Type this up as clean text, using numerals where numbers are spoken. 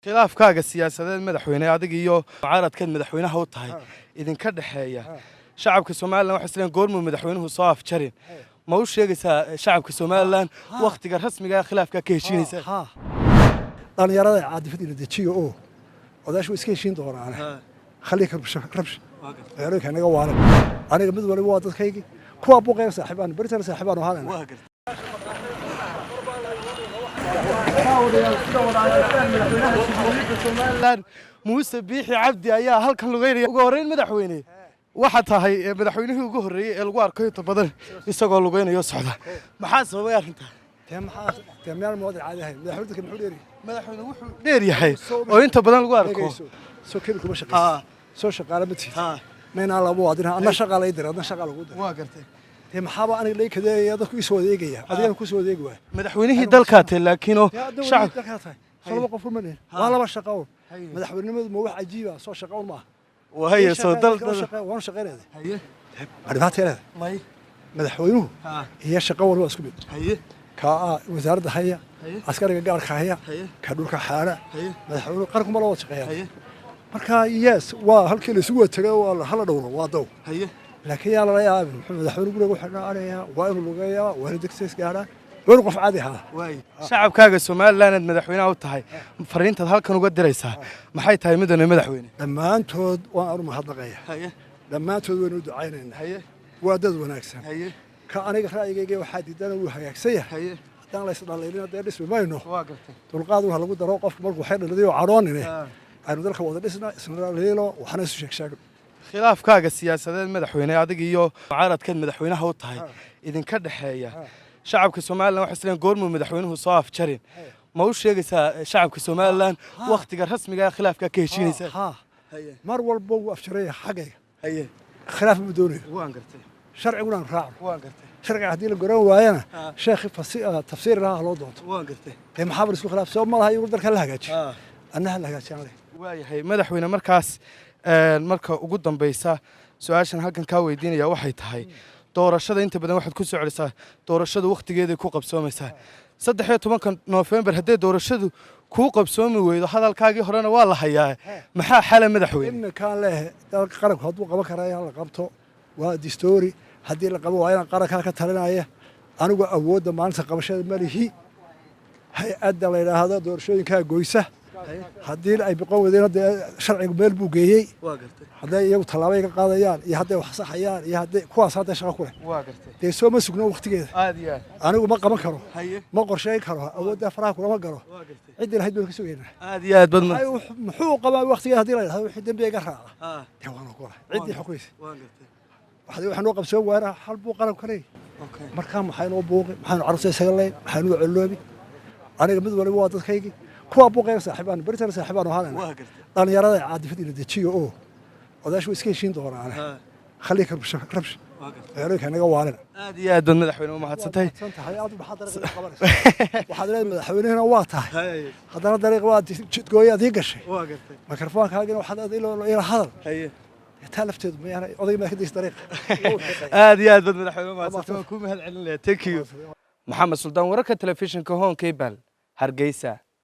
Khilaafkaaga siyaasadeed, madaxweyne, adiga iyo mucaaradkeed madaxweynaha u tahay idinka dhexeeya, shacabka Somaliland waxay isleeyihin goormuu madaxweynuhu soo afjarin. Ma u sheegaysaa shacabka Somaliland wakhtiga rasmiga ah khilaafkaa ka heshiinaysa? Haa, dhalinyarada caadifad ila dejiyo oo odayaashu way iska heshiin doonaane. Khallii ka rabsh magaalooyinka naga waalan. Aniga mid waliba waa dadkaygii, kuwaa buuqaya saaxiibaan, beritana saaxiibaan ahaanayna. Somaliland Muuse Biixi Cabdi ayaa halkan lugeynaya. Ugu horreyn, madaxweyne, waxaa tahay madaxweynihii ugu horreeyey ee lagu arko inta badan isagoo lugeynayo socda. Maxaa sababay arrintaa? Dee maxaa dee meel muwaadin caadi ahayn? Madaxweyne dadka muxuu dheeri? Madaxweyne wuxuu dheer yahay oo inta badan lagu arko Dhegayso, soo kebi kuma shaqaysa, soo shaqaale ma tihid. Maynaa laba muwaadin? Adna shaqaa lay diray, adna shaqaa lagu diray. Waa gartay. Dee maxaaba aniga lay kadeeyaya, dadku isoo wada eegaya, adigana kusoo wada eegi waaya? Madaxweynihii dalkaa tahay, laakiinoo Dee adna shacab dalkaa tahay, soo laba qof uma lihin? Waa laba shaqo un. Madaxweynenimadu ma wax cajiiba? Soo shaqo un maaha? Wahaye soo dal Waanu shaqaynayda. Ma dhibaatay leedahay? May. Madaxweynuhu iyo shaqo walba waa isku mid. Ka wasaaradda haya, askariga gaarka haya, ka dhulka xaara, madaxweynuhu qaranku ma la wada shaqeeyaan. Marka yes, waa halkii la isugu wada tegay, waa hala dhowro, waa daw. Laakiin yaa lala yaabin muxuu madaxweyne guriga wuxuu dhaanayaa? Waa inuu lugeeyaa, waa inuu degseys gaadhaa, waa inuu qof caadi ahaa. Shacabkaaga Somaliland aad madaxweynaha u tahay fariintaad halkan uga diraysaa maxay tahay, midane madaxweyne? Dhammaantood waan anu mahadnaqaya. Dhammaantood waynu u ducaynaynaa. Waa dad wanaagsan. Ka aniga ra'yigayga waxaa diidana wuu hagaagsan yahay. Haddaan la isdhalaylina dee dhismi mayno. Waa gartay. Dulqaad ha lagu daro. Qofku markuu waxay dhaliday oo cadhoonine, aynu dalka wada dhisna, isna dhaliilo, waxna isu sheeg sheegno. Khilaafkaaga siyaasadeed, madaxweyne, adiga iyo mucaaradkeed madaxweynaha u tahay idinka dhexeeya, shacabka Somaliland waxay isleeyihin goormuu madaxweynuhu soo afjarin. Ma u sheegaysaa shacabka Somaliland wakhtiga rasmiga ah khilaafka ka heshiinaysa? Haa, mar walba wuu afjaraya xaggayga. Khilaaf ma doonayo. Waan gartay. Sharciguna aan raacno. Waan gartay. Sharciga haddii la garan waayana, sheekhi tafsiir lahaa ha loo doonto. Waan gartay. Dee maxaa isku khilaaf? Soo ma laha iyagu dalka la hagaajiyo, anna ha la hagaajiyaan leh. Waayahay, madaxweyne. Markaas marka ugu dambaysa, su-aashan halkan kaa weydiinaya waxay tahay: doorashada inta badan waxaad ku soo celisaa doorashadu wakhtigeeday ku qabsoomaysaa. 13-ka Noofembar hadday doorashadu kuu qabsoomi weydo, hadalkaagii horena waa la hayaa, maxaa xala, madaxweyne? Iminkaan leeyahay, dalka qaranku hadduu qaban karaya la qabto, waa distoori. Haddii la qaban waayana qarankaa ka talinaya. Anigu awoodda maalinta qabashada malihi. Hay-adda la yidhaahdo doorashooyinkaa goysa. Haddii ay boqon wadeen, dee sharcigu meel buu geeyey. Waa gartay. Hadday iyagu tallaabay ka qaadayaan iyo hadday wax saxayaan iyo hadday kuwaas hadday shaqo ku leh. Waa gartay. Dee soo ma sugno waqtigeeda. Aad iyo aad. Anigu ma qaban karo. Ma qorsheyn karo, awoodda faraha kulama galo. Waa gartay. Ciddii lahayd baynu ka sugaynaa. Aad iyo aad bad. Muxuu qabaa waqtigeeda haddii la yidhahdo, wixii dembiga iga raaca dee waan ogolahay ciddii xukumaysa. Waan gartay. Waxaa noo qabsoon waana hal buu qaranku ka leeyahay. Markaa maxaynoo buuqi? Maxaynu carruurta isaga leyn? Maxaynu coloobi? Aniga mid waliba waa dadkaygii, kuwaa buuqaya saaxiibaan, beritana saaxiibaan ahaanayna. Waa gartay. Dhalinyarada caadifad ila dejiyo oo odayaashu way iska heshiin doonaane. Khallii ka rabsh Waa gartay. magaalooyinka naga waalina. Aad iyo aad baad, madaxweyne, u mahadsantahay. Mahadsan tahay. Aad maxaad dariiqa qabanaysaa? Waxaad leedahay madaxweynihina waa tahay, haddana dariiq waa jidgooyaad ii gashay. Waa gartay. Mikrofoonkaagina waxaad ila hadal. Taa lafteedu mayaana odayga maa ka daysa dariiqa? Aad iyo aad baad, madaxweyne, u mahadsantay. Waan kuu mahad celinaya. Thank you. Maxamed Suldaan, wararka telefishinka Horn Cable, Hargeysa.